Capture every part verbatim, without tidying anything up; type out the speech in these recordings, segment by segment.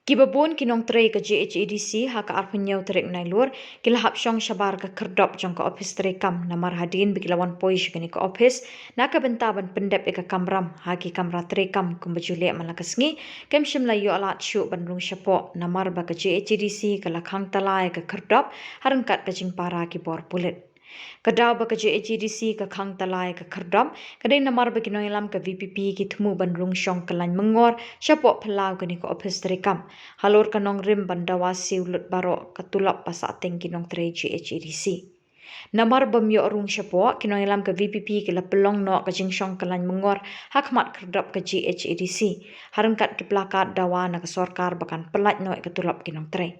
Kiba bun ki nongtrei ka J H A D C ha ka arphew hynñiew tarik Nailur ki la hap shong shabar ka khyrdop jong ka ophis treikam namar hadien ba ki la wan poi sha kane ka ophis na ka bynta ban pyndep ïa ka kamram ha ki kamra treikam kumba ju leh man la ka sngi, kim shym la ïoh lad shuh ban rung shapoh namar ba ka J H A D C ka la khang tala ïa ka khyrdop ha ryngkat ka jingpara ki bor pulit. Ka daw ba ka J H A D C ka khang tala ïa ka khyrdop ka dei namar ba ki nongïalam ka V P P ki thmu ban rung shong kyllain myngor shapoh phyllaw kane ka ophis treikam halor ka nongrim ban dawa siew lut baroh ka tulop ba sahteng ki nongtrei J H A D C. Namar bym ïoh rung shapoh, ki nongïalam ka V P P ki la pynlong noh ka jingshong kyllain myngor ha khmat khyrdop ka J H A D C ha ryngkat ki plakat dawa na ka sorkar ba kan pyllait noh ïa ka tulop ki nongtrei.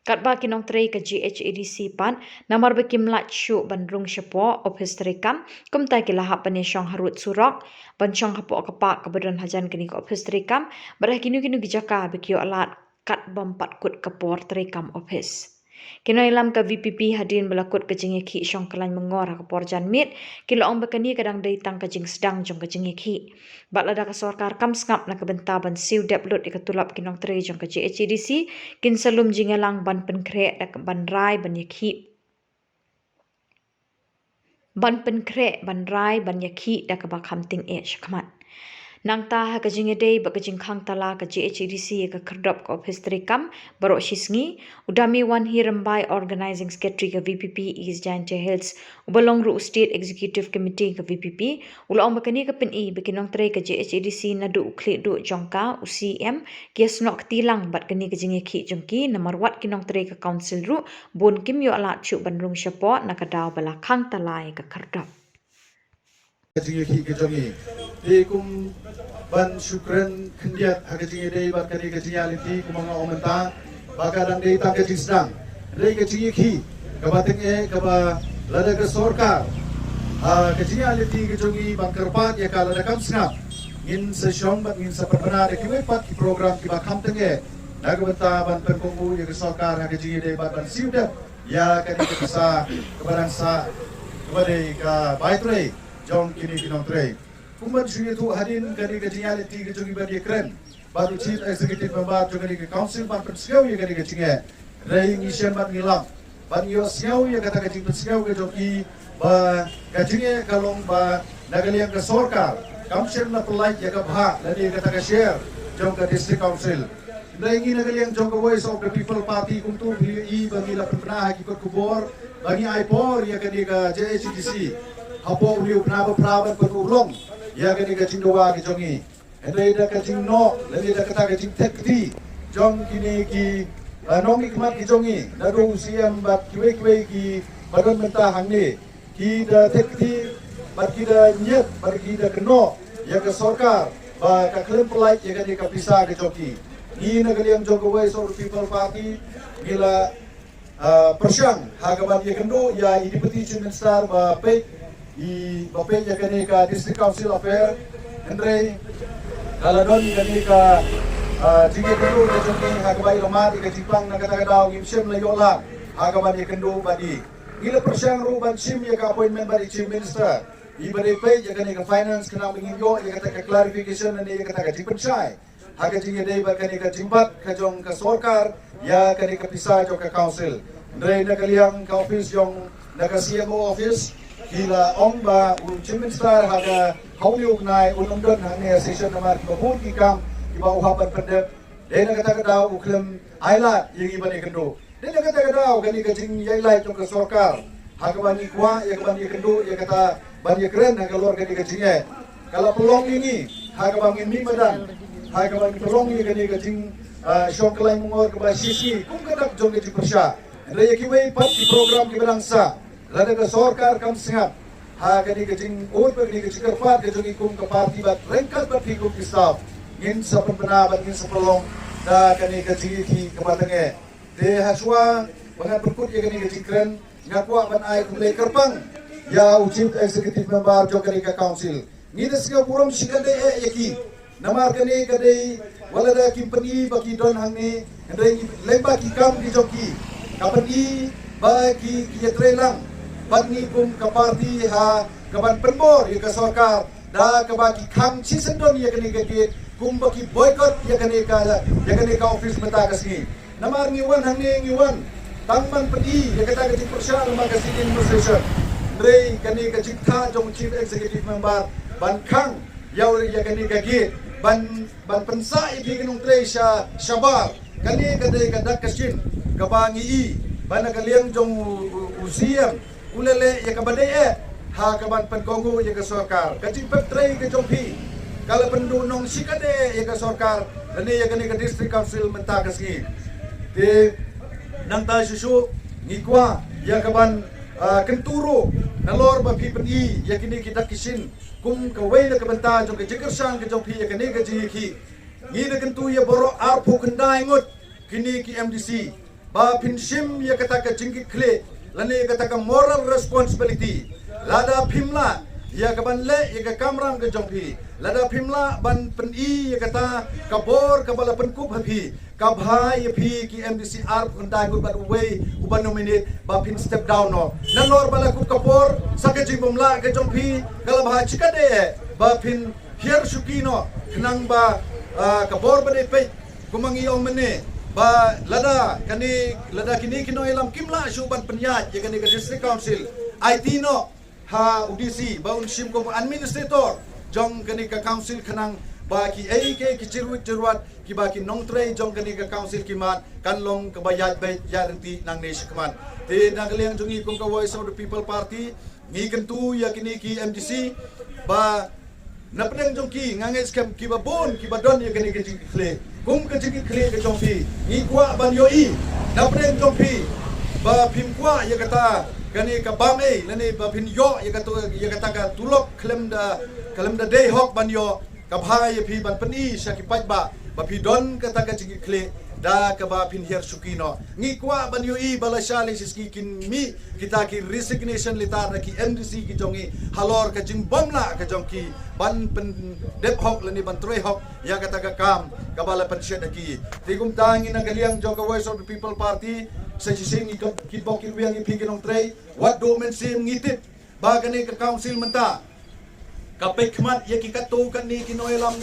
Katba ki nongtrei ka J H A D C pat, namar ba kim lah shuh ban rung shapoh ophis treikam, kumta ki la hap ban ïashong harud surok ban shong hapoh ka park kaba don hajan kane ka ophis treikam bad ha kino kino ki jaka ba ki ïoh lad kat bym pat kut ka por treikam ophis. Ki nongïalam ka V P P hadien ba la kut ka jingïakhih shong kyllain myngor ha ka por janmiet, ki la ong ba kane ka dang dei tang ka jingsdang jong ka jingïakhih. Bad lada ka sorkar kam sngap na ka bynta ban siew dep lut ïa ka tulop ki nongtrei jong ka J H A D C, kin sa lum jingïalang ban pynkhreh da ka ban rai ban ïakhih ban pynkhreh ban rai ban ïakhih da kaba kham tyngeh shakhmat. Nangta ha ka jingïadei bad ka jingkhang tala ka J H A D C ïa ka khyrdop ka ophis treikam baroh shisngi, u Dame Wanhi Rymbai, Organising Secretary ka V P P East Jaintia Hills, uba long ruh u State Executive Committee ka V P P, u la ong ba kane ka pyni ba ki nongtrei ka J H A D C naduh u khlieh duh jong ka, u C M, ki ïasnoh kti lang bad kane ka jingïakhih jong ki namar wat ki nongtrei ka council ruh bun kim ïoh lad shuh ban rung shapoh na ka daw ba la khang tala ïa ka khyrdop. Ka jingïakhih ka jong ngi. Te kum ban shu kren khyndiat ha ka jingïadei bad kane ka jingïalehti kumba nga ong mynta ba ka dang dei tang ka jingsdang. Hynrei ka jingïakhih kaba tyngeh kaba lada ka sorkar, ah, ka jingïalehti ka jong ngi ban kyrpad ïa ka lada kam sngap, ngin sa shong bad ngin sa pynbna da kiwei pat ki program kiba kham tyngeh na ka bynta ban pynkohnguh ïa ka sorkar ha ka jingïadei bad ban siew dep ïa kane ka pisa kaba dang sah kaba dei ka bai trei jong kine ki nongtrei. Kum ban shu ïathuh hadien kane ka jingïalehti ka jong ngi ban ïakren bad u Chief Executive Member jong kane ka council ban pynsngew ïa kane ka jingeh. Hynrei ngi shem bad ngi lap ban ïohsngew ïa kata ka jingpynsngew ka jong ki ba ka jingeh ka long ba na ka liang ka sorkar kam shem la pyllait ïa ka bhah lane kata ka share jong ka district council. Hynrei ngi na ka liang jong ka Voice of the People Party kumtu phi ïohi ba ngi la pynbna ha ki kot khubor ba ngi ai por ïa kane ka J H A D C hapoh une u bnai ba phra ban pynurlong ïa kane ka jingdawa ka jong ngi. Hynrei da ka jingnoh lane da kata ka jingthep kti jong kine ki, ah, nongmihkhmat ki jong ngi naduh u C M bad kiwei kiwei kiba don mynta hangne, ki da thep kti bad ki da ñiet bad ki da kynnoh ïa ka sorkar ba ka khlem pyllait ïa kane ka pisa ka jong ki. Ngi na ka liang jong ka Voice of the People Party ngi la, ah, pyrshang ha ka ban ïakynduh ïa i Deputy Chief Minister ba peit i ba peit ïa kane ka District Council Affair. Hynrei ka la don kane ka, ah, jingïakynduh ka jong ngi ha kaba i la mad ïa ka jingpang na kata ka daw ngim shym la ïoh lad ha ka ban ïakynduh bad i. Ngi la pyrshang ruh ban shim ïa ka appointment bad i Chief Minister iba dei peit ïa kane ka finance khnang ba ngin ïoh ïa kata ka clarification lane ïa kata ka jingpynshai ha ka jingïadei bad kane ka jingbat ka jong ka sorkar ïa kane ka pisa jong ka council. Hynrei na ka liang ka office jong na ka C M O office ki la ong ba u Chief Minister ha ka ha une u bnai un ym don hangne ha session namar kiba bun ki kam kiba u hap ban pyndep. Dei na kata ka daw u khlem ai lad ïa ngi ban ïakynduh. Dei na kata ka daw kane ka jingïailad jong ka sorkar ha kaba ngi kwah ïa ka ban ïakynduh ïa kata ban ïakren ha ka lor kane ka jingeh ka la pynlong ïa ngi ha kaba ngin mih madan ha kaba ngi pynlong ïa kane ka jing, ah, shong kyllain myngor kaba shisngi kum ka dak jong ka jingpyrshah. Hynrei ïa kiwei pat ki program kiba dang sah lada ka sorkar kam sngap ha kane ka jingud bad kane ka jingkyrpad ka jong ngi kum ka party bad ryngkat bad phi kum ki staff ngin sa pynbna bad ngin sa pynlong da kane ka jingïakhih kaba tyngeh. Te ha shuwa ba ngan pynkut ïa kane ka jingkren nga kwah ban ai khublei kyrpang ïa u Chief Executive Member jong kane ka council. Ngi da sngew burom shikatdei eh ïa ki namar kane ka dei wat lada kim pyni ba ki don hangne hynrei ngi lem ba ki kam ki jong ki ka pyni ba ki ki ïatrei lang bad ngi kum ka party ha ka ban pynbor ïa ka sorkar da kaba ki khang shisyndon ïa kane ka gate Kumba ki boycott ïa kane ka, ïa kane ka office mynta ka sngi. Namar ngi wan hangne ngi wan tang ban pyni ïa kata ka jingpyrshah namar ka sitting administration. Hynrei kane ka jingtha jong chief executive member ban khang ïa, ïa kane ka gate ban, ban pynsah ïa phi ki nongtrei sha, shabar. Kane ka dei ka dak ka shin kaba ngi i ba na ka liang jong u, u, u C M u leh leh ïa kaba dei eh ha ka ban pynkohnguh ïa ka sorkar. Ka jingpep trei ka jong phi ka la pynduh nong shikatdei eh ïa ka sorkar lane ïa kane ka district council mynta ka sngi. Te nangta shuh shuh ngi kwah ïa ka ban, ah, kyntu ruh nalor ba phi pyni ïa kine ki dak ki shin kum kawei na ka bynta jong ka jingkyrshan ka jong phi ïa kane ka jingïakhih. Ngi da kyntu ïa baroh arphew khyndai ngut kine ki M D C ba phin shim ïa kata ka jingkitkhlieh lane ïa kata ka moral responsibility. Lada phim lah ïa ka ban leh ïa ka kamram ka jong phi, lada phim lah ban pyni ïa kata ka bor kaba la pynkup ha phi, ka bha ïa phi ki M D C arphew khyndai ngut bad uwei uba nominate ba phin step down noh. Nalor ba la kup ka por sa ka jingbymlah ka jong phi, ka la bha shikatdei eh ba phin hiar shuki noh khnang ba, ah, ka bor ba dei peit. Kumba ngi ong mynne ba lada kane, lada kine ki nongïalam kim lah shuh ban pynïaid ïa kane ka district council, aiti noh ha u D C ba un shim kum administrator jong kane ka council khnang ba kiei kiei ki jingruh jingruh kiba ki nongtrei jong kane ka council ki mad kan long kaba ïaid beit ïaid ryntih nangne shakhmat. Te na ka liang jong ngi kum ka Voice of the People Party ngi kyntu ïa kine ki M D C ba na pdeng jong ki nga ngeit skhem kiba bun kiba don ïa kane ka jingkitkhlieh. Kum ka jingkitkhlieh ka jong phi ngi kwah ban ïohi na pdeng jong phi ba phim kwah ïa kata kane ka bam ei lane ba phin ïoh ïa kata, ïa kata ka tulop khlem da, khlem da dei hok ban ïoh. Ka bha ïa phi ban pyni sha ki paidbah ba phi don kata ka jingkitkhlieh da kaba phin hiar shuki noh. Ngi kwah ban ïohi ba la shah lai shi sngi kin mih kita ki resignation letter na ki M D C ki jong ngi halor ka jingbymlah ka jong ki ban pyndep hok lane ban trei hok ïa kata ka kam kaba la pynshet ha ki. Te kumta ngi na ka liang jong ka Voice of the People Party sa shisien ngi kit bok kit wiang ïa phi ki nongtrei. Wat duh mynsiem, ngi tip ba kane ka council mynta ka peit khmat ïa ki katto katne ki nongïalam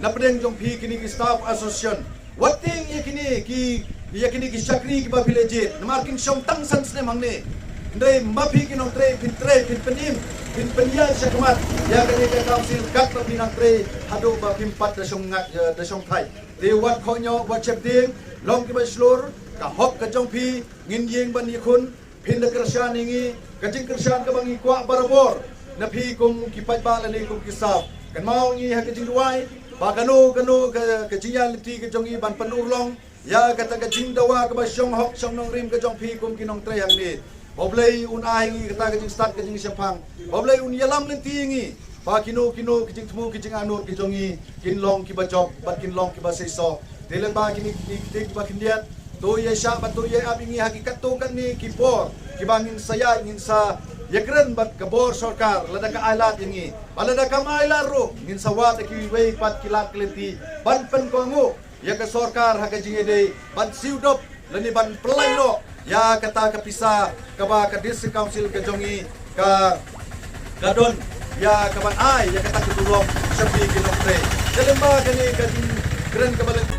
na pdeng jong phi kine ki staff association. Wat tieng ïa kine ki, ïa kine ki shakri kiba phi la jied namar kin shong tang san snem hangne. Hynrei ma phi ki nongtrei phin trei phin pynim phin pynïaid shakhmat ïa kane ka council katba phi nang trei haduh ba phim pat da shong ngat, eh, da shong thait. Te wat khohñioh wat sheptieng, long kiba shlur, ka hok ka jong phi ngin ïeng ban ïakhun. Phin da kyrshan ïa ngi, ka jingkyrshan kaba ngi kwah barabor na phi kum ki paidbah lane kum ki staff. Kynmaw ngi ha ka jingduwai ba kano kano ka, ka jingïaid lynti ka jong ngi ban pynurlong ïa kata ka jingdawa kaba shong hok shong nongrim ka jong phi kum ki nongtrei hangne. Ba U Blei un ai ngi kata ka jingstad ka jingshemphang. Ba U Blei un ïalam lynti ïa ngi ba kino kino ki jingthmu ki jingangnud ki jong ngi kin long kiba jop bad kin long kiba seisoh. Te lyngba kine ki, ki, kiba khyndiat, to ïa shah bad to ïa ap ïa ngi ha ki katto katne ki por kiba ngin sa ïaid ngin sa ïakren bad ka bor sorkar lada ka ailad ïa ngi. Bad lada kam ailad ruh ngin sa wad ïa kiwei pat ki lad ki lynti ban pynkohnguh ïa ka sorkar ha ka jingïadei ban siew dop lane ban pynlait noh ïa kata ka pisa kaba ka District Council ka jong ngi ka, ka don ïa ka ban ai ïa kata ka tulop sha phi ki nongtrei. Ka lyngba kane ka jingkren kaba la